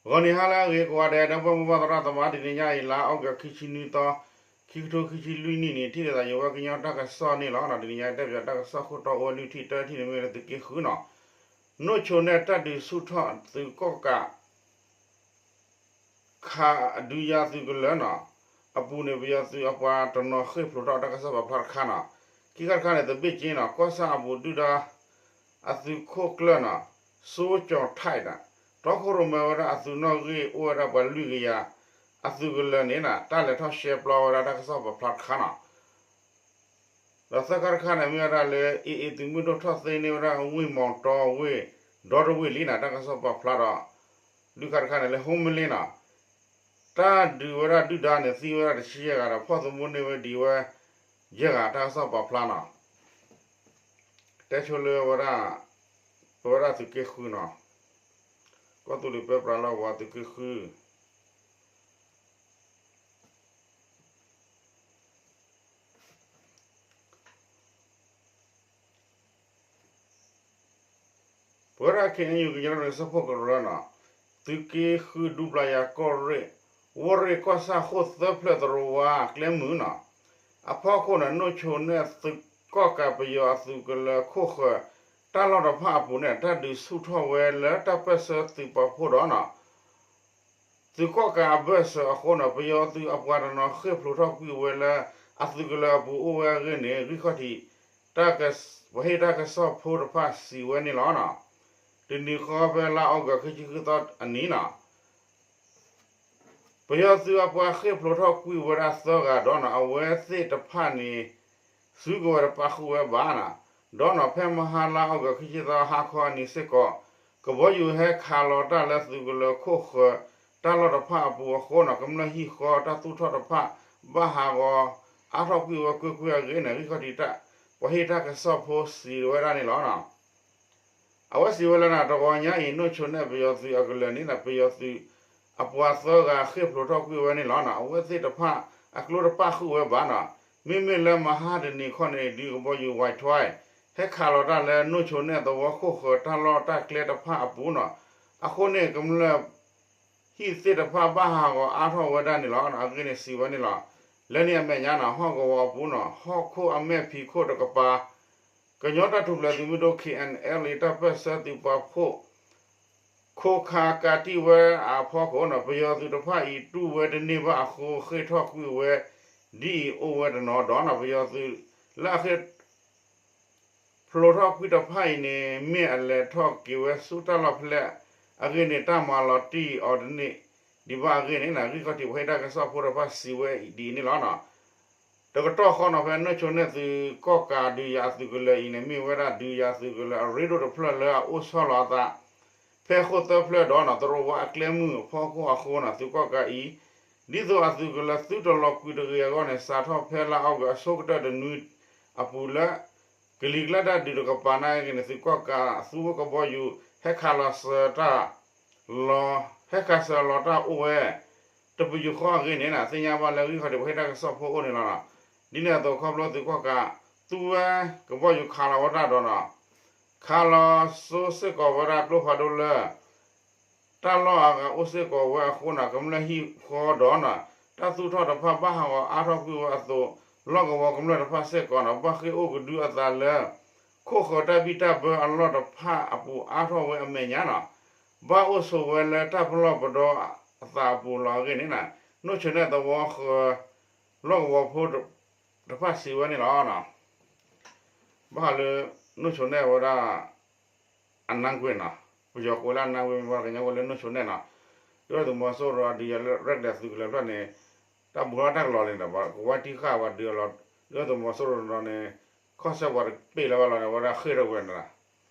ဂီၤနံၤဟါလၢအဂ့ၤကိးဂၤဒဲး ဒီပုၢ်ဝဲၢ်မုၢ်ဘၣ်သရၣ်သမါ တနံၤညါအံၤ လါအီကူး ခံဆံနွံသီ ခံကထိခံဆံလွံၢ်နံၣ်န့ၣ် ထံၣ်လိာ်သးယဝဲကညီတၢ်ကစီၣ်န့ၣ်လီၤ. တနံၤညါအံၤ တဲပၠးတၢ်ကစီၣ်ခိၣ်တီအိၣ်ဝဲလွံၢ်ထံၣ် တထံၣ်န့ၣ်မ့ၢ်ဝဲလၢသုးက့ဃုနီၤ, နိၣ်ဆိန့ၣ် တၢ်ဒုးဆူၣ်ထီၣ်သုးကီၣ်ကး ခးဒုးယၤသုးကလၢၤနီၤ, အပူၤန့ၣ် ပယီၤသုးအပှၤတနီၤဃ့ၢ်ဖျိးထီၣ်တၢ်ကစီၣ်ပာ်ဖျါတခါနီၤ, ခံခါတခါန့ၣ် သဘ့ၣ်က့နီၤ ကီၢ်ဆၣ်အပူၤဒုၣ်ဒါ အသုးခိၣ်ကျၢၢ်နီၤ, စိကၠီၤထၢၣ်ဒီး တီခိၣ်ရိၣ်မဲဝဲဒၣ်အသုးနီၣ်ဂံၢ်အိၣ်ဝဲဒၣ်ပှၤလွံၢ်ကယၤ အသုးကလၢၤန့ၣ်နီၤ တၢ်လဲၤထီၣ်ရှဲပျီဝဲဒၣ်တၢ်ကစီၣ်ပာ်ဖျါတခါနီၤ ဒီးသၢခါတခါန့ၣ် မ့ၢ်ဝဲဒၣ်လၢ AA သုးမုၢ်ဒိၣ်ထီၣ်သ့န့ၢ်ဝဲဒၣ်ဝ့ၢ်မီၤတီဝ့ၢ် ဒီတဝ့ၢ်လံနီၤ တၢ်ကစီၣ်ပာ်ဖျါဒီး လွံၢ်ခါတခါန့ၣ်လၢ ဟိမလ့နီၤ တၢ်ဒုးဝဲဒၣ်ဒုၣ်ဒါန့ၣ် သံဝဲဒၣ်တဆံယဲၢ်ဂၤဒီး ဖီၣ်သမူန့ၢ်ဝဲဒံးဝဲ ယဲၢ်ဂၤ တၢ်ကစီၣ်ပာ်ဖျါနီၤ တဲဆိလၢဝဲဒၣ် ပဝဲဒၣ်သုးက့ဃုနီၤ ကီၢ်သူလ့ၤပၢပြးလီၢ်ကဝီၤသုးက့ဃု ပဝဲဒၣ် KNU ကညီဒီကလုာ်စၢဖှိၣ်ကရၢနီၤ, သုးက့ဃုဒူပျၤယၤကီၢ်ရ့ၣ်, ဝီၢ်ရ့ၣ်ကီၢ်ဆၣ်ဃိၣ်သၢဖျၢၣ်သရိာ်ဝါကျဲမုၢ်နီၤ, အဖီခိၣ်န့ၣ် နိၣ်ဆိန့ၣ်သုးကီၣ်ကးပယီၤအသုးကလၢၤခိၣ်ဃၢၤ တၢ်လီၢ်တဖၣ်အပူၤန့ၣ် တၢ်ဒုးဆူၣ်ထီၣ်ဝဲလၢတၢ်ပၢၢ်ဆၢသုးပာ်ဖှိၣ်ဒီးနီၤ သုးကီၣ်ကးအဘၢၣ်စၢၤအဃိန့ၣ် ပယီၤသုးအပှၤတနီၤဃ့ၢ်ဖျိးထီၣ်ကွံာ်ဝဲလၢ အသုးကလၢၤအပူၤအိၣ်ဝဲအဂ့ၢ်န့ၣ် ဂံၢ်ခီၣ်ထံး ပှၤဟ့ၣ်တၢ်ကစီၣ်ဖိတဖၣ်စံးဝဲန့ၣ်လီၤ. တနံၤဃီဖဲလါအီကူး ခံဆံဃုသီအနံၤနီၤ ပယီၤသုးအပှၤဃ့ၢ်ဖျိးထီၣ်ကွံာ်ဝဲဒၣ်သၢဂၤဒီးနီၤ အဝဲသ့ၣ်တဖၣ်န့ၣ် စုကဝဲၤတပာ်ဃုာ်ဝဲဘၣ်နီၤ, ဒီးနီၤ ဖဲမဟါလါအီကူး ခံဆံသီဟါခီအနံၤစ့ၢ်ကီး ကဘီယူၤဟဲခးလီၤတၢ်လၢသုးကလၢၤခိၣ်ဃၢၤ တၢ်လီၢ်တဖၣ်အပူၤအဃိနီၤ ကမျၢၢ်ဟံၣ်ဃီတၢ်သူၣ်ထီၣ်တဖၣ် ဘၣ်ဟးဂီၤအါထီၣ်ကွံာ်ဝဲကွ့ၢ်ကွ့ၢ်အဂ့ၢ်န့ၣ် ဂံၢ်ခီၣ်ထံး ပှၤဟ့ၣ်တၢ်ကစီၣ်ဖိစံးဝဲဒၣ်န့ၣ်လီၤ. အဝဲစံးဝဲလၢနီၤ တဂီၤညါအံၤ နိၣ်ဆိန့ၣ် ပယီၤသုးအကလၢၤန့ၣ် ပယီၤသုးအပှၤသၢဂၤဃ့ၢ်ဖျိးထီၣ်ကွံာ်ဝဲန့ၣ်လီၤ. အဝဲသ့ၣ်တဖၣ်အကျိတဖၣ်ဃုာ်ဝဲဘၣ်နီၤ, မ့မ့ၢ်လၢမဟါတနံၤခီန့ၣ် ဒုးကဘီယူၤဝဲထွဲ ဟဲခးလီၤတၢ်လၢနိၣ်ဆိန့ၣ်သဝီခိၣ်ဃၢၤတၢ်လီၢ်တၢ်ကျဲတဖၣ်အပူၤနီၤ, အဃိန့ၣ် ကမျၢၢ်ဟံၣ်သ့ၣ်တဖၣ်ဘၣ်ဟးဂီၤအါထီၣ်ဝဲဒၣ်န့ၣ်လီၤ. အဂ့ၢ်န့ၣ်စံးဝဲန့ၣ်လီၤ. လၢန့ၣ်အမဲာ်ညါနီၤ ဟီၣ်ကဝီၤအပူၤနီၤ ဟီၣ်ခိၣ်အမဲာ်ဖံးခိၣ်တကပၤ ကညီတၢ်ထူၣ်ဖျဲးသုးမုၢ်ဒိၣ် KNLA တၢ်ပၢၢ်ဆၢသုးပာ်ဖှိၣ် ခိးခးကးတံၢ်ဝဲအဖီခိၣ်နီၤ ပယီၤသုးတဖၣ်အံၤတူၢ်ဝဲတန့ၢ်ဘၣ်အဃိ ဃ့ၢ်ထီၣ်ကွံာ်ဝဲဒ်အံၤအိၣ်ဝဲတနီၤဒီးနီၤ ပယီၤသုးလၢအဃ့ၢ် ဖျိးထီၣ်ကွံာ်တဖၣ်အံၤန့ၣ် မ့ၢ်အလဲၤထီၣ်က့ၤဝဲဆူတၢ်လီၢ်ဖဲလဲၣ်အဂ့ၢ်န့ၣ် တၢ်မၤလီၤတံၢ်အီၤတန့ၢ်ဒံးဘၣ်အဂ့ၢ်န့ၣ် ဂံၢ်ခီၣ်ထံးပှၤဟ့ၣ်တၢ်ကစီၣ်ဖိတဖၣ်စံးဝဲဒ်အံၤန့ၣ်လီၤ. တကတီၢ်ဃီနီၤ ဖဲနိၣ်ဆိန့ၣ်သုးကီၣ်ကးဒုးယၤအသုးကလၢၤအံၤန့ၣ် မ့ၢ်ဝဲဒၣ်ဒုးယၤသုးကလၢၤအရ့ဒိၣ်တဖျၢၣ်လၢအအိၣ်ဆီလီၤအသး ဖဲဃိၣ်သၢဖျၢၣ်ဒီးနီၤ သရိာ်ဝါအကျဲမုၢ်အဖီခိၣ်အဃိနီၤ သုးကီၣ်ကးအံၤ ဒ်သိးအသုးကလၢၤသုတလီၤကွံာ်တဂ့ၤအဂီၢ်န့ၣ် စးထီၣ်ဖဲလါအီကူးအဆိကတၢၢ်တနွံအပူၤလၢ ကလံၤကျါတၢ်ဒုးတကပၤနာ်က့န့ၣ် သုးကီၣ်ကးအသူဝဲကဘီယူၤ ဟဲခးလီၤစၢၤတၢ်လီၤ ဟဲခးစၢၤလီၤတၢ်အိၣ်ဝဲ တပယူာ်ဃီအဂ့ၢ်န့ၣ် သ့ၣ်ညါဘၣ်လၢဂံၢ်ခီၣ်ထံးပှၤဟ့ၣ်တၢ်ကစီၣ်ဖိအိၣ်န့ၣ်လီၤ. ဒ်န့ၣ်အသိးခီဖျိသုးကီၣ်ကး သူဝဲကဘီယူၤခးလီၤဝဲတၢ်ဒီးနီၤ ခးလီၤစိစ့ၢ်ကီးဝဲဒၣ်ကျိဖးဒိၣ်လၢ တၢ်လီၢ်အဂၤအိၣ်စ့ၢ်ကီးဝဲအဃိနီၤ ကမျၢၢ်ဟံၣ်ဃီဒီးနီၤ တၢ်သူၣ်ထီၣ်တဖၣ်ဘၣ်ဟးဂီၤအါထီၣ်ကွံာ်ဝဲအသိး လီၢ်ကဝီၤကမျၢၢ်တဖၣ်စ့ၢ်ကီးနီၤ ဘၣ်ဃ့ၢ်အိၣ်ကဒုအသးလၢ ခိၣ်ဃၢၤတၢ်ဘံၣ်တၢ်ဘၢအလီၢ်တဖၣ်အပူၤအါထီၣ်ဝဲအမဲာ်ညါနီၤ ဘၣ်အိၣ်ဆိးဝဲလၢတၢ်ပလီၢ်ပဒီအသးအပူၤလီၤအဂ့ၢ်န့ၣ် နိၣ်ဆိန့ၣ်သဝီဃၢၤ လီၢ်ကဝီၤဖိတဖၣ်စံးဝဲန့ၣ်လီၤ. ဘၣ်ဃးလၢ နိၣ်ဆိန့ၣ်ဝဲဒၣ် အနါကွ့ၢ်နီၤ, ပယီၤကိးလၢအနါကွ့ၢ် မ့ၢ်ပှၤကညီဝဲလၢနိၣ်ဆိန့ၣ်နီၤ, ဒုၣ်ဒါသုးမီၤစိရိၤအဒုးယၤလၢရဲၣ်ကျဲၤသုးကလၢၤဖျၢၣ်န့ၣ် တၢ်ဘူးထီၣ်တၢ်ကလီၤလံဒီး ပှၤကဝါတံၢ်ဃာ်ပှၤဒုးအလီၤ, ဒုၣ်ဒါသုးမီၤစိရိၤနီၤန့ၣ် ခီၣ်ဆၢပှၤတပ့ၢ်လၢၤဘၣ်လီၤန့ၣ် ဝဲဒၣ်ဃ့ၢ်ထီၣ်ဝဲန့ၣ်လီၤ,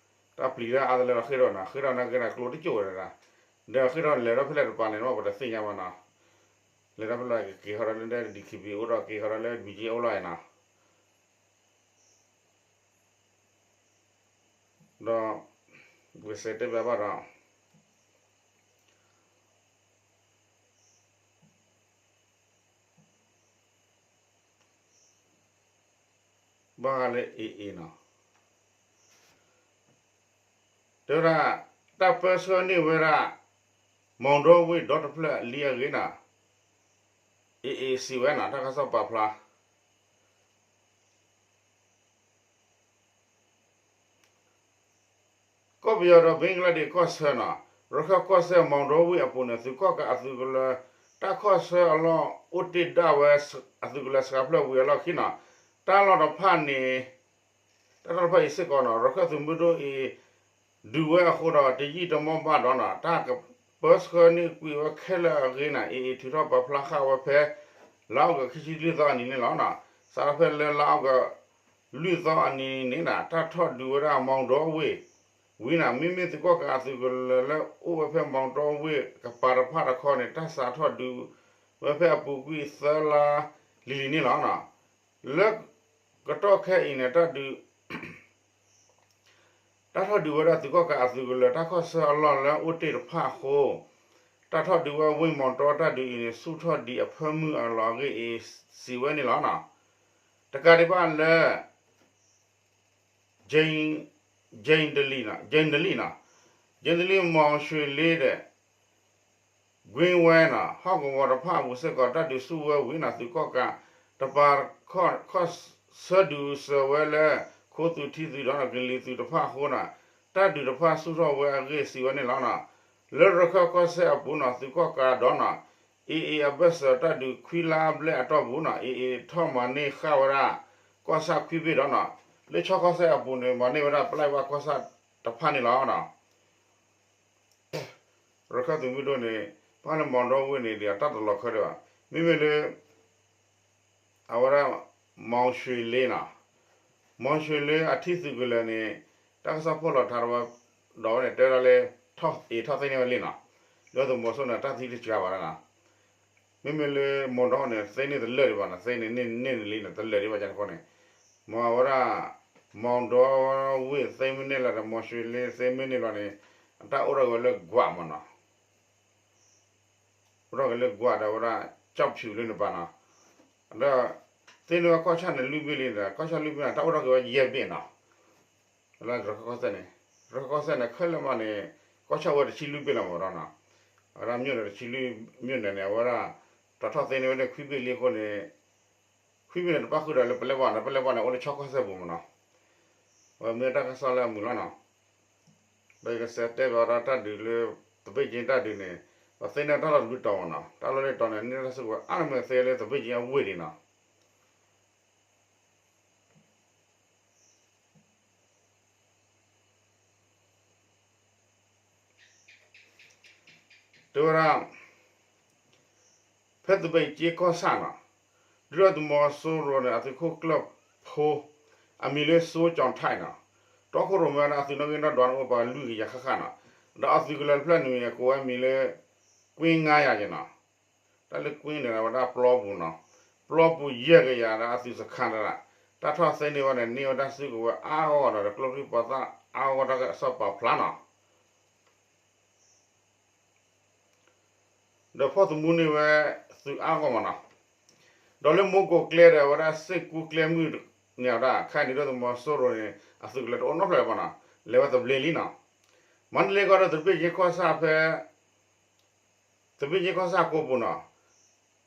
တၢ်ပျံၤတၢ်အါတလၢလီၤဃ့ၢ်ထီၣ်နီၤ, ဃ့ၢ်ထီၣ်နာ်က့န့ၣ် ကျိတကၠိၣ်ဝဲဒၣ်, ဒီးဃ့ၢ်ထီၣ်လဲၤထီၣ်ဖဲလဲၣ်တပၤန့ၣ် ပတသ့ၣ်ညါဘၣ်နီၤ, လဲၤထီၣ်ဖဲလဲၣ်ကက့ၤဃီဒီးလၢ DKBA အိၣ်ဒီးက့ၤဃီဒီးလၢ BGF အိၣ်လီၤအံၤနီၤ ဒီး ဂ့ၤစဲးတဲဘၣ်ဘၣ်ဒီး ဘၣ်ဃးလၢ AA နီၤ, တဲဝဲဒၣ် တၢ်ပၢဆှၢန့ၢ်ဝဲဒၣ် မီၣ်ဒီဝ့ၢ်ဒီတဖျၢၣ်လံအဂ့ၢ်န့ၣ် အ့ၣ်အ့ၣ်စံးဝဲန့ၣ် တၢ်ကစီၣ်ပာ်ဖျါ ကီၢ်ပယီၤဒီး ဘ့ကလါဒ့းကီၢ်ဆၢန့ၣ် ရခၢၣ်ကီၢ်စဲၣ်မီၣ်ဒီဝ့ၢ်အပူၤန့ၣ် သုးကီၣ်ကးအသုးကလၢၤ တၢ်ခီၣ်ဆၢအလီၢ်အိၣ်တ့ၢ်ဒၣ်ဝဲ အသုးကလၢၤစှၤဖျၢၣ်ဝံၤအလီၢ်ခံန့ၣ် တၢ်လီၢ်တဖၣ်န့ၣ် တၢ်လီၢ်တဖၣ်အံၤစ့ၢ်ကီးန့ၣ် ရခၢၣ်သုးမုၢ်ဒိၣ်အံၤ ဒုးဝဲအဃိဒီး တယံာ်တမီၢ်ဘၣ်ဒီးန့ၣ် တၢ်ကပၢဆှၢန့ၢ်ကွံာ်ဝဲခဲလၢာ်အဂ့ၢ်န့ၣ် အ့ၣ်အ့ၣ်ထုးထီၣ်ပာ်ဖျါဃာ်ဝဲဖဲ လါအီကူးခံဆံလွံၢ်သီအနံၤန့ၣ်လီၤ. စးထီၣ်ဖဲလၢလါအီကူးလွံၢ်သီအနံၤန့ၣ် တၢ်ထီၣ်ဒုးဝဲဒၣ်မီၣ်ဒီဝ့ၢ်ဝံၤန့ၣ် မ့မ့ၢ်သုးကီၣ်ကးအသုးကလၢၤလၢအိၣ်ဝဲဖဲမီၣ်ဒီဝ့ၢ်ကပၤတဖၣ်တခီန့ၣ် တၢ်စးထီၣ်ဒုးဝဲဖဲအပူၤကွံာ်သၢလါလံၤလံၤန့ၣ်လီၤ. လၢကတီၢ်ခဲအံၤန့ၣ် တၢ်ဒုး တၢ်ထီၣ်ဒုးဝဲဒၣ်သုးကီၣ်ကးအသုးကလၢၤ တၢ်ခီၣ်ဆၢအလီၢ်လၢအိၣ်တ့ၢ်တဖၣ်အဃိ တၢ်ထီၣ်ဒုးဝဲဝ့ၢ်မီၣ်ဒီတၢ်ဒုးအံၤန့ၣ် ဆူၣ်ထီၣ်ဒံးအဖၢမုၢ်အလီၢ်အဂ့ၢ်အံၤ စံးဝဲန့ၣ်လီၤ. တကးဒံးဘၣ်လၢ ကၠ့ဒလံန့ၣ် ကၠ့ဒလံန့ၣ် မီၣ်ရွှ့ၣ်လ့ဒီး ကွ့ဝဲန့ၣ် ဟီၣ်ကဝီၤတဖၣ်အပူၤစ့ၢ်ကီး တၢ်ဒုးဆူၣ်ဝဲဝံၤန့ၣ် သုးကီၣ်ကးတပၤ ခီၣ်ဆၢဒုးစၢၤဝဲလၢ ခိသုးထံသုးဒီးကလံၤသုးတဖၣ်အဃိန့ၣ် တၢ်ဒုးတဖၣ်ဆူၣ်ထီၣ်ဝဲအဂ့ၢ်စံးဝဲန့ၣ်လီၤ. လၢရခၢၣ်ကီၢ်စဲၣ်အပူၤန့ၣ် သုးကီၣ်ကးဒီးန့ၣ် အ့ၣ်အ့ၣ်အဘၢၣ်စၢၤတၢ်ဒုးခွံလါဘျဲၣ်အတီၢ်ပူၤန့ၣ် အ့ၣ်အ့ၣ်ထီၣ်မၤန့ၢ်ဃာ်ဝဲဒၣ် ကီၢ်ဆၣ်ခွံဘ့ၣ်ဒီးန့ၣ် လၢခၠီကီၢ်စဲၣ်အပူၤန့ၣ် မၤန့ၢ်ဝဲဒၣ်ပျဲၢ်ဝဲကီၢ်ဆၣ်တဖၣ်န့ၣ်လီၤ. ရခၢၣ်သုးမုၢ်ဒိၣ်န့ၣ် ပှၤလၢမီၣ်ဒီဝ့ၢ်န့ၣ် ဒ်အတၢ်တလီၤခၢဒီးဘၣ် မ့မ့ၢ်လၢ အဝဲဒၣ် မီၣ်ရွှ့ၣ်လ့န့ၣ် မီၣ်ရွှ့ၣ်လ့အထံသုးကလၢၤန့ၣ် တၢ်ကစီၣ်ဖီၣ်လီၤထါဝဲ ဒီးဝဲန့ၣ် တဲဝဲဒၣ်လၢ ထီၣ်အ့ၣ်ထီၣ်သ့န့ၢ်ဝဲလံန့ၣ် ဒုၣ်ဒါသုးမီၤစိရိၤန့ၣ် တၢ်သံတစှၤဘၣ်န့ၣ် မ့မ့ၢ်လၢမီၣ်ဒီန့ၣ် သ့န့ၢ်တလၢာ်ဒံးဘၣ်န့ၣ် သ့န့ၢ်န့ၢ်န့ၢ်န့ၢ်လံန့ၣ် တလၢာ်ဒံးဘၣ်န့ၣ်အဃိန့ၣ် မ့ၢ်ဝဲဒၣ် မီၣ်ဒီဝ့ၢ်သ့မ့ၢ်န့ၢ်လီၤဒီး မီၣ်ရွှ့ၣ်လ့သ့မ့ၢ်န့ၢ်လီၤန့ၣ် အတၢ်အိၣ်ထီၣ်က့ၤဝဲလၢကွးမးန့ၣ် အိၣ်ထီၣ်က့ၤလၢကွးဒီးဝဲဒၣ် ကၠီၣ်ဖၠူၣ်လၢန့ၣ်ပၤန့ၣ် ဒီး သ့န့ၢ်ဝဲကီၢ်ဆၣ်န့ၣ်လွံၢ်ဘ့ၣ်လံဒီး ကီၢ်ဆၣ်လွံၢ်ဘ့ၣ်န့ၣ် တၢ်အိၣ်ထီၣ်က့ၤဝဲယဲၢ်ဘ့ၣ်န့ၣ် လၢရခၢၣ်ကီၢ်စဲၣ်န့ၣ် ရခၢၣ်ကီၢ်စဲၣ်န့ၣ် ခဲလၢာ်မးန့ၣ် ကီၢ်ဆၣ်ဝဲတဆံလွံၢ်ဘ့ၣ်လီၤမးဒီးန့ၣ် အဝဲဒၣ် မြို့နယ် တဆံလွံၢ် မြို့နယ်န့ၣ် အဝဲဒၣ် တၢ်ထီၣ်သ့န့ၢ်ဝဲန့ၣ် ခွံဘ့ၣ်လံအဃိန့ၣ် ခွံဘ့ၣ်န့ၣ် တဘၣ်ဃုာ်ဒီးလၢပလဲဘၣ်န့ၣ် ပလဲဘၣ်န့ၣ် အိၣ်လၢခၠီကီၢ်စဲၣ်ပူၤမးန့ၣ် အဝဲမ့ၢ်တၢ်ကစီၣ်လၢအမုာ်လီၤန့ၣ် ဒီးယကစးတဲဘၣ်ဒီးတၢ်ဒုးလၢ သဘ့ၣ်ကၠ့တၢ်ဒုးန့ၣ် ပှၤသ့န့ၢ်တၢ်လီၢ်တဘျုးတီၤမးန့ၣ် တၢ်လီၢ်လၢတီၤန့ၣ် န့ၢ်တၢ်စုကဝဲၤအါမးသ့လၢသဘ့ၣ်ကၠ့အဝ့ၢ်ဒံးန့ၣ် တဲဝဲဒၣ် ဖဲသဘ့ၣ်ကၠ့ကီၢ်ဆၣ်န့ၣ် ဒုၣ်ဒါသုးမီၤစိရိၤန့ၣ် အသုးခိၣ်ကျၢၢ်ဖိ အမံၤလၢစိကၠီၣ်ထၣ်န့ၣ် တီခိၣ်ရိၣ်မဲဝဲဒၣ်အသုးနီၣ်ဂံၢ်နီၣ်ဒွးန့ၣ် အိၣ်ပှၤလွံၢ်ကယၤဃၣ်ဃၣ်န့ၣ် ဒီးအသုးကလၢၤတဖျၢၣ်န့ၣ် ကိးဝဲမံၤလၢ ကွ့ငါယၤန့ၣ် တၢ်လၢကွ့န့ၣ် အဝဲဒၣ်ပျီပူၤန့ၣ် ပျီပူၤယဲၢ်ကယၤဒီးအသုးစခါန့ၣ် တၢ်ထီၣ်သ့န့ၢ်ဝဲန့ၣ် န့ၢ်ဝဲတၢ်စုကဝဲၤအါဂီၢ်ဒီး ကျိချံမျိာ်သၣ်အါဂီၢ် တၢ်ကစီၣ်ပာ်ဖျါန့ၣ် ဒီးဖီၣ်သမူန့ၢ်ဝဲသုးအါဂီၢ်မးန့ၣ် ဒီးလၢမူကိးကျဲဒီး အဝဲဒၣ်စ့ၢ်ကူကျဲမုၢ်န့ၣ်ဝဲဒၣ် ခဲအံၤန့ၣ် ဒုၣ်ဒါသုးမီၤစိရိၤန့ၣ် အသုးကလၢၤတအိၣ်နီတဖျၢၣ်လၢၤဘၣ်န့ၣ် လဲၤဝဲသဘျ့လံန့ၣ် မၤတလ့ကီၢ်ဒီးသဘ့ၣ်ကၠ့ကီၢ်ဆၣ်ဖဲ သဘ့ၣ်ကၠ့ကီၢ်ဆၣ်ကိးပူၤန့ၣ်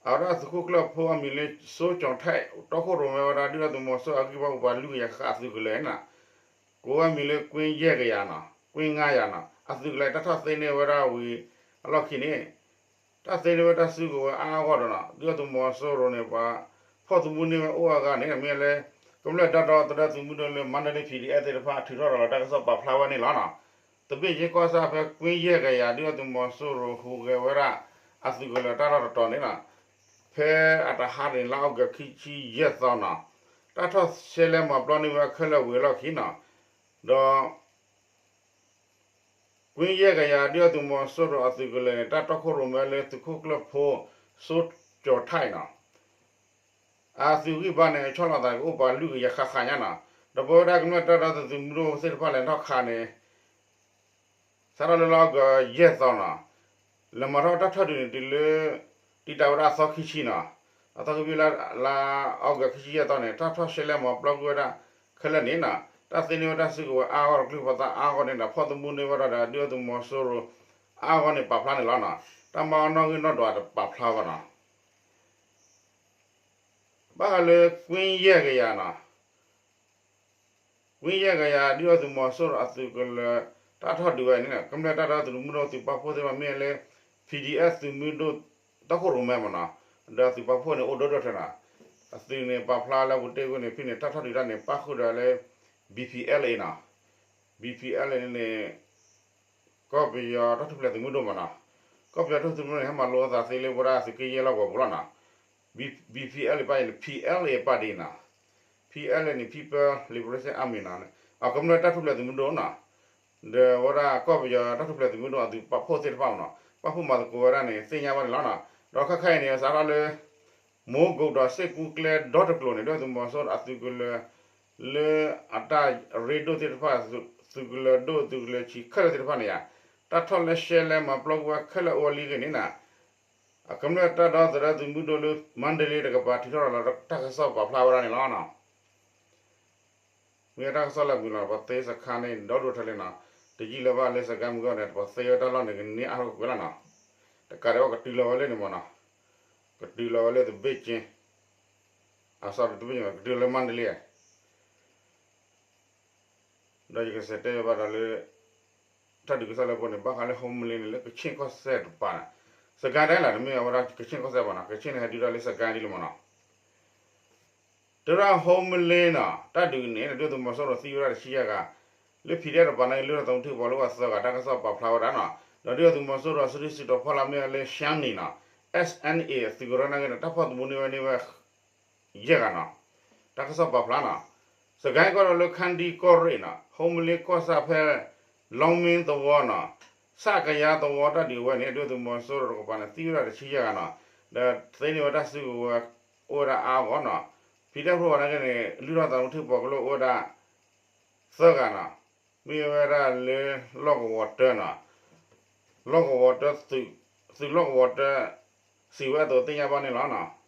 အဝဲဒၣ်သုးခိၣ်ကျၢၢ်ဖိအမံၤလၢစိကၠီၣ်ထၣ် တီခိၣ်ရိၣ်မဲဝဲဒၣ် ဒုၣ်ဒါသုးမီၤစိရိၤအဂံၢ်ဘါပူၤပှၤလွံၢ်ကယၤဃၣ်ဃၣ်အသုးကလၢၤန့ၣ် ကိးဝဲမံၤလၢကွ့ယဲၢ်ကယၤန့ၣ် ကွ့ငါယၤန့ၣ် အသုးကလၢၤတၢ်ထီၣ်သ့န့ၢ်ဝဲဒၣ်ဝံၤအလီၢ်ခံန့ၣ် တၢ်သ့န့ၢ်ဝဲတၢ်စုကဝဲၤအါဂီၢ်ဒီးန့ၣ် ဒုၣ်ဒါသုးမီၤစိရိၤန့ၣ် ပှၤဖီၣ်သမူန့ၢ်ဝဲအိၣ်အဂၤန့ၣ် မ့ၢ်လၢ ကမျၢၢ်တၢ်ဒီသဒၢသုးမုၢ်ဒိၣ်လၢ မါဒလ့ ပီၣ်ဒံၣ်အဲၣ် သ့ၣ်တဖၣ်ထုးထီၣ်ဒီးလီၤတၢ်ကစီၣ်ပာ်ဖျါဝဲန့ၣ်လီၤ. သဘ့ၣ်ကၠ့ကီၢ်ဆၣ်ဖဲကွ့ယဲၢ်ကယၤ ဒုၣ်ဒါသုးမီၤစိရိၤဟူးဂဲၤဝဲဒၣ် အသုးကလၢၤတၢ်လီၢ်တတီၤန့ၣ် ဖဲအတဟါန့ၣ် လါအီကူးခံဆံယဲၢ်သီန့ၣ် တၢ်ထီၣ်ရှဲလဲမၤပျီန့ၢ်ဝဲခဲလၢာ်ဝံၤအလီၢ်ခံန့ၣ် ဒီး ကွ့ယဲၢ်ကယၤ ဒုၣ်ဒါသုးမီၤစိရိၤအသုးကလၢၤန့ၣ် တၢ်တီခိၣ်ရိၣ်မဲလၢသုးခိၣ်ကျၢၢ်ဖိ စိကၠီၣ်ထၣ်န့ၣ် အသုးဂံၢ်ဘါန့ၣ် ဆီၣ်လီၤသးကအိၣ်ပှၤလွံၢ်ကယၤဃၣ်ဃၣ်ညါန့ၣ် ဒီးပဝဲဒၣ်ကမျၢၢ်တၢ်ဒီသဒၢသုးမုၢ်ဒိၣ်သ့ၣ်တဖၣ်လဲၤထီၣ်ခးန့ၣ် စးထီၣ်လၢလါအီကူးယဲၢ်သီန့ၣ် လဲၤမၤထီၣ်တၢ်ထီၣ်ဒုးန့ၣ် တုၤလၢ တံာ်တာ်ဝဲဒၣ်အသီခံဆံန့ၣ် အသီခံဆံလၢ လါအီကူးခံဆံယဲၢ်သီန့ၣ် တၢ်ထီၣ်ရှဲလဲမၤပျီကွံာ်ဝဲဒၣ်ခဲလၢာ်န့ၣ် တၢ်သ့န့ၢ်ဝဲတၢ်စုကဝဲၤအါဂီၢ်ဒီးကျိချံမျိာ်သၣ်အါဂီၢ်န့ၣ်ဒီး ဖီၣ်သမူန့ၢ်ဝဲဒၣ်ဒီး ဒုၣ်ဒါသုးမီၤစိရိၤ အါဂီၢ်န့ၣ်ပာ်ဖျါန့ၣ်လီၤနီၤ. တၢ်မၤအီၤနီၣ်ဂံၢ်နီၣ်ဒွးတပာ်ဖျါဘၣ်နီၤ. ဘၣ်ဃးလၢကွံယဲၢ်ကယၤနီၤ, ကွံယဲၢ်ကယၤ ဒုၣ်ဒါသုးမီၤစိရိၤအသုးကလၢၤ တၢ်ထီၣ်ဒုးဝဲန့ၣ် ကမျၢၢ်တၢ်ဒီသဒၢသုးမုၢ်ဒိၣ်သုးပာ်ဖှိၣ်သ့ၣ်တဖၣ်မ့ၢ်လၢ PDF သုးမုၢ်ဒိၣ် တၢ်ခိၣ်ရိၣ်မဲမ့ၢ်နီၤ, ဒီးသုးပာ်ဖှိၣ်န့ၣ် အိၣ်ဒိၣ်ဒိၣ်ထဲနီၤ. အသုးန့ၣ်ပာ်ဖျါလၢပူၤတ့ၢ်ကွံာ်န့ၣ် ဖဲန့ၣ် တၢ်ထီၣ်ဒုးတၢ်န့ၣ် ပၣ်ဃုာ်ဒီးလၢ BPLA နီၤ, BPLA န့ၣ် ကီၢ်ပယီၤတၢ်ထူၣ်ဖျဲးသုးမုၢ်ဒိၣ်မ့ၢ်နီၤ, ကီၢ်ပယီၤတၢ်ထူၣ်ဖျဲးသုးမုၢ်ဒိၣ်န့ၣ် ဟဲမၤလိအသးသ့လၢဝဲဒၣ်သုးက့ယဲၢ်လီၢ်ကဝီၤပူၤလီၤနီၤ. BPLA ပၣ်အံၤန့ၣ် PLA ပၣ်ဒ်နီၤ, PLA န့ၣ် People Liberation Army နီၤ, အကမျၢၢ်တၢ်ထူၣ်ဖျဲးသုးမုၢ်ဒိၣ်နီၤ, ဒီးဝဲဒၣ်ကီၢ်ပယီၤတၢ်ထူၣ်ဖျဲးသုးမုၢ်ဒိၣ်အသုးပာ်ဖှိၣ်သ့ၣ်တဖၣ်မ့ၢ်နီၤ, ပာ်ဖှိၣ်မၤသကိးဝဲဒၣ်န့ၣ် သ့ၣ်ညါဘၣ်န့ၣ်လီၤနီၤ. ဒီးခဲခါအံၤန့ၣ် စးထီၣ်လၢ မိၤကိးဒီးစ့ၢ်ကူကျဲဒီတကျိၤန့ၣ် ဒုၣ်ဒါသုးမီၤစိရိၤအသုးကလၢၤ လၢအတၢ်ရ့ဒိၣ်သ့ၣ်တဖၣ် သုးကလၢၤဒိၣ်သုးကလၢၤဆံးခဲလၢာ်သ့ၣ်တဖၣ်န့ၣ်ဧါ, တၢ်ထီၣ်လဲရှဲလဲမၤပျီကွံာ်ဝဲခဲလၢာ်အိၣ်ဝဲလံအဂ့ၢ်န့ၣ်နီၤ, အကမျၢၢ်တၢ်ဒီသဒၢသုးမုၢ်ဒိၣ်လၢ မါဒလ့တကပၤ ထုးထီၣ်ရၤလီၤတၢ်ကစီၣ်ပာ်ဖျါဝဲဒၣ်န့ၣ်လီၤနီၤ. မ့ၢ်တၢ်ကစီၣ်လၢအမုာ်လီၤ ပှၤသ့စခါန့ၣ် ဒီဒိၣ်ထဲလဲၣ်နီၤ, တယံာ်လၢၤဘၣ်လၢစကဲမုၢ်ဂီၢ်န့ၣ် ပှၤသ့ဝဲတၢ်လီၢ်န့ၣ် ကန့ၢ်အါထီၣ်ကွံာ်လီၤနီၤ, တကးဒံးဘၣ်ကတုၤလီၤဝဲလၢန့ၣ်မ့ၢ်နီၤ, ကတုၤလီၤဝဲလၢသဘ့ၣ်ကၠ့, အ sorry သဘ့ၣ်ကၠ့ ကတုၤလၢမါဒလ့ ဒီးယကစံးတဲဘၣ်ဒီးလၢ တၢ်ဒုးကစီၣ်လၢပှဲၤန့ၣ် ဘၣ်ဃးလၢ Homeland န့ၣ် လၢကဆ့ၣ်ကီၢ်စဲၣ်တပၤန့ၣ်, စကဲတဲလီၤ တမ့ၢ်အဝဲဒၣ်ကဆ့ၣ်ကီၢ်စဲၣ်ဘၣ်နီၤ, ကဆ့ၣ်န့ၣ် ဟဲဒုးတၢ်လၢစကဲဒ်လံမ့ၢ်နီၤ. တရၣ် Homeland နီၤ တၢ်ဒုးန့ၣ် ဒုၣ်ဒါသုးမီၤစိရိၤသံဝဲဒၣ်တဆံယဲၢ်ဂၤ, လၢ PDF တပၤန့ၣ် လုၢ်ထီၣ်သးမူထံကပီၤလၢပှၤသၢဂၤ တၢ်ကစီၣ်ပာ်ဖျါဝဲဒၣ်နီၤ, ဒီးဒုၣ်ဒါသုးမီၤစိရိၤစုဒုၣ်စုတီၤဖီလာ်မ့ၢ်ဝဲလၢ ရှမ်းနီၤ SNA အသုးကရၢနာ်က့န့ၣ် တၢ်ဖီၣ်သမူန့ၢ်ဝဲန့ၢ်ဝဲ ယဲၢ်ဂၤနီၤ, တၢ်ကစီၣ်ပာ်ဖျါနီၤ, စကဲကီၢ်ဒီးလၢခါဒံကီၢ်ရ့ၣ်နီၤ Homeland ကီၢ်ဆၣ်ဖဲ လီမ့သဝီနီၤ, ဆၣ်ကယါသဝီတၢ်ဒုးဝဲန့ၣ် ဒုၣ်ဒါသုးမီၤစိရိၤတကပၤန့ၣ် သံဝဲဒၣ်တဆံယဲၢ်ဂၤနီၤ, ဒီးသ့န့ၢ်ဝဲတၢ်စုကဝဲၤအိၣ်ဝဲဒၣ်အါဂီၢ်နီၤ, PDF ဖိနာ်က့န့ၣ် လုၢ်ထီၣ်သးမူထံကပီၤကလိၣ်အိၣ်ဝဲဒၣ် သၢဂၤနီၤ, မ့ၢ်ဝဲဒၣ်လၢ လီၢ်ကဝီၤတၢနီၤ, လီၢ်ကဝီၤတၢ သုးလီၢ်ကဝီၤတၢ စံးဝဲအသိးသ့ၣ်ညါဘၣ်န့ၣ်လီၤနီၤ.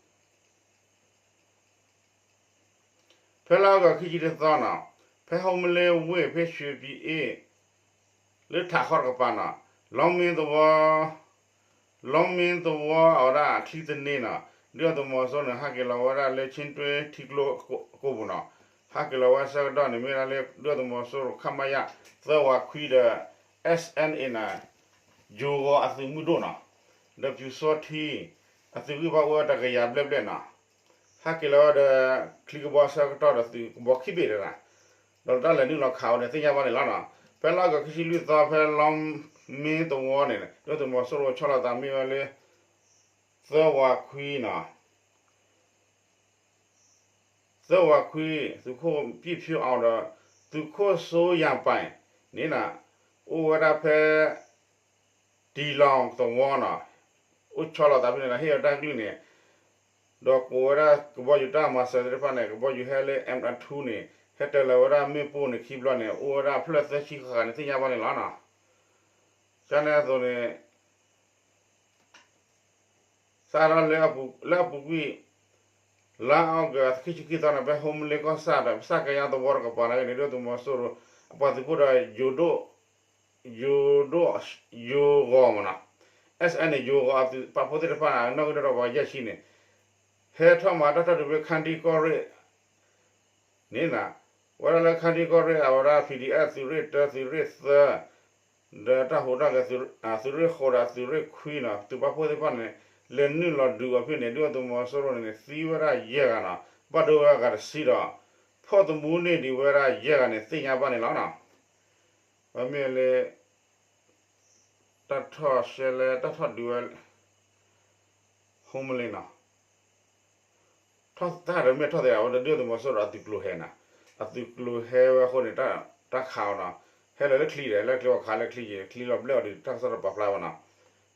ဖဲလါအီကူးခံဆံတသီနီၤ, ဖဲ Homeland ဝ့ၢ် ဖဲ ရွှေပြည်အေး လၢထးခီတကပၤနီၤ, လီမ့သဝီ လီမ့သဝီအဝဲဒၣ်အချံသန့နီၤ, ဒုၣ်ဒါသုးမီၤစိရိၤန့ၣ် ဟးက့ၤလီၤဝဲဒၣ်လၢ ချင်းတွင်း ထံကျိကိပူၤနီၤ, ဟးက့ၤလီၤဝဲဆၢကတီၢ်န့ၣ် မ့ၢ်ဒၣ်လၢဒုၣ်ဒါသုးမီၤစိရိၤ ခမရ သၢဝးခွံဒီး SNA နီၤ, ယိၤဂီၤအသုးမုၢ်ဒိၣ်နီၤ, ဒီးပျူစောထီး အသုးဂံၢ်ဘါအိၣ်ဝဲတကယၤဘျဲၣ်ဘျဲၣ်နီၤ, ဟးက့ၤလီၤဝဲဒီး ချံကဘီဆၢကတီၢ်ဒီးသုးကဘီခံဘ့ၣ်တဂၤ, ဒီးတၢ်လဲၤနုာ်လီၤခးဝဲန့ၣ် သ့ၣ်ညါဘၣ်န့ၣ်လီၤနီၤ. ဖဲလါအီကူးခံဆံလွံၢ်သီ ဖဲလီမ့သဝီန့ၣ် ဒုၣ်ဒါသုးမီၤစိရိၤဆီၣ်လီၤသးမ့ၢ်ဝဲလၢ သၢဝးခွံနီၤ, သၢဝးခွံ သုးခိၣ်ပံၣ်ဖၠူအီၤဒီး သုးခိၣ်စိယၤပၤန့ၣ်နီၤ, အိၣ်ဝဲဒၣ်ဖဲ တံၢ်လီၤသဝီနီၤ, အိၣ်ဆီလီၤသးဖဲန့ၣ်ဒီး ဟ့ၣ်ဝဲတၢ်ကလုၢ်န့ၣ်, ဒီးကိးဝဲဒၣ်ကဘီယူၤတၢ်မၤစၢၤသ့ၣ်တဖၣ်န့ၣ် ကဘီယူၤဟဲလၢ M two န့ၣ် ဟဲတၢၤလီၤဝဲဒၣ်မ့ၣ်ပိၢ်န့ၣ်ခံဘျီန့ၣ် အိၣ်ဝဲဒၣ်ဖျၢၣ်သၢဆံဃၣ်ဃၣ်န့ၣ် သ့ၣ်ညါဘၣ်န့ၣ်လီၤနီၤ. ကန့ၣ်အသိးန့ၣ် စးထီၣ်လၢအပူၤကွံာ် လါအီကူးခံဆံခံသီန့ၣ် ဖဲ Homeland ကီၢ်ဆၣ်ဒီး ဆၣ်ကယါသဝီတကပၤနာ်က့န့ၣ် ဒုၣ်ဒါသုးမီၤစိရိၤ အပှၤသုးဖိဒီး ယိၤဒိၣ် ယိၤဂီၤမ့ၢ်နီၤ, SNA ယိၤဂီၤအသုးပာ်ဖှိၣ်သ့ၣ်တဖၣ် နီၣ်ဂံၢ်ဒီးပှၤယဲၢ်ဆံန့ၣ် ဟဲထီၣ်မၤတၢ်ထီၣ်ဒုးဖဲခါဒံကီၢ်ရ့ၣ် န့ၣ်နီၤ, ဝဲဒၣ်လၢခါဒံကီၢ်ရ့ၣ် အဝဲဒၣ် PDF သုးရ့ၣ်တၢ သုးရ့ၣ်သၢ ဒီးတၢ်ဟူးတၢ်ဂဲၤ သုးရ့ၣ်ဃိးဒီးသုးရ့ၣ်ခွံနီၤ သုးပာ်ဖှိၣ်သ့ၣ်တဖၣ်န့ၣ် လဲၤနုာ်လီၤဒုးအီၤဖဲန့ၣ် ဒုၣ်ဒါသုးမီၤစိရိၤန့ၣ် သံဝဲဒၣ်ယဲၢ်ဂၤနီၤ, ဘၣ်ဒိဝဲဂၤတဆံဒီး ဖီၣ်သမူန့ၢ်ဒံးဝဲဒၣ်ယဲၢ်ဂၤန့ၣ် သ့ၣ်ညါဘၣ်န့ၣ်လီၤနီၤ. ပမ့ၢ်လၢ တၢ်ထီၣ်ရှဲလဲ တၢ်ထီၣ်ဒုးဝဲ Homeland နီၤ, ထီၣ်တၢ်ဒီးမ့ၢ်ထီၣ်သ့ အဝဲဒၣ်ဒုၣ်ဒါသုးမီၤစိရိၤအသုးကျိၤဟဲနီၤ, အသုးကျိၤဟဲဝဲအဃိန့ၣ် တၢ်ခးအီၤနီၤ, ဟဲလီၤလၢချံဒီး လၢချံဝဲခးလၢချံယံၤ ချံလီၤဘျဲၣ်အီၤဒီး တၢ်ကစီၣ်တပာ်ဖျါဘၣ်နီၤ,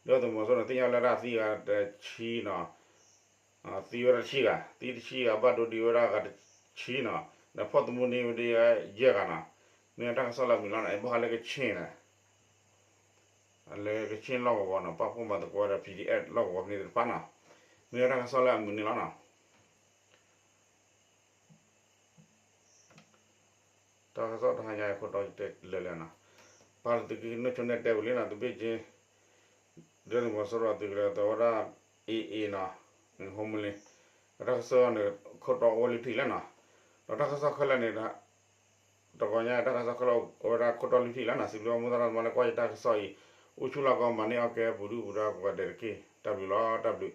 ဒုၣ်ဒါသုးမီၤစိရိၤန့ၣ် သ့ၣ်ညါလၢဒၣ်သံဂၤတဆံနီၤ သံဝဲဒၣ်တဆံဂၤ, သံတဆံဂၤ ဘၣ်ဒိဒံးဝဲဒၣ်ဂၤတဆံနီၤ, ဒီးဖီၣ်သမူန့ၢ်ဝဲဒၣ်ယဲၢ်ဂၤနီၤ, မ့ၢ်တၢ်ကစီၣ်လၢအမုာ်လီၤနီၤ, ဘၣ်ဃးလၢကဆ့ၣ်နီၤ, လၢကဆ့ၣ်လီၢ်ကဝီၤနီၤ, ပာ်ဖှိၣ်မၤသကိးဒီး PDF လီၢ်ကဝီၤဖဲန့ၣ်သ့ၣ်တဖၣ်နီၤ, မ့ၢ်တၢ်ကစီၣ်လၢအမုာ်န့ၣ်လီၤနီၤ. တၢ်ကစီၣ်တဟါညါအံၤအခိၣ်တီယတဲလၢာ်လံနီၤ, ပၢ်တသုးက့နုၢ်ဆိန့ၣ်တဲဝံၤလံနီၤ, တဘ့ၣ်က့ ဒုၣ်ဒါသုးမီၤစိရိၤသုးကလၢၤသီဝဲဒၣ် အ့ၣ်အ့ၣ်နီၤ, ဟိမူလ့ၤ, ဒီးတၢ်ကစီၣ်န့ၣ် ခိၣ်တီအိၣ်လံဖံးလၢနီၤ, ဒီးတၢ်ကစီၣ်ခဲလၢာ်န့ၣ် တဂီၤညါတၢ်ကစီၣ်ခဲလၢာ်အိၣ်ဝဲဒၣ်ခိၣ်တီလံဖံးလၢနီၤ, စံးဘျုးမိၢ်သရၣ်သမါလၢကွၢ်ယတၢ်ကစီၣ်အံၤ, အိၣ်ဆူၣ်လီၤကီးမၤန့ၢ်အီၣ်ကဲပူၤဒုၣ်ပူၤဒါကိးဂၤဒဲးတက့ၢ်. တၢ်ဘျုးလီၤ, တၢ်ဘျုး.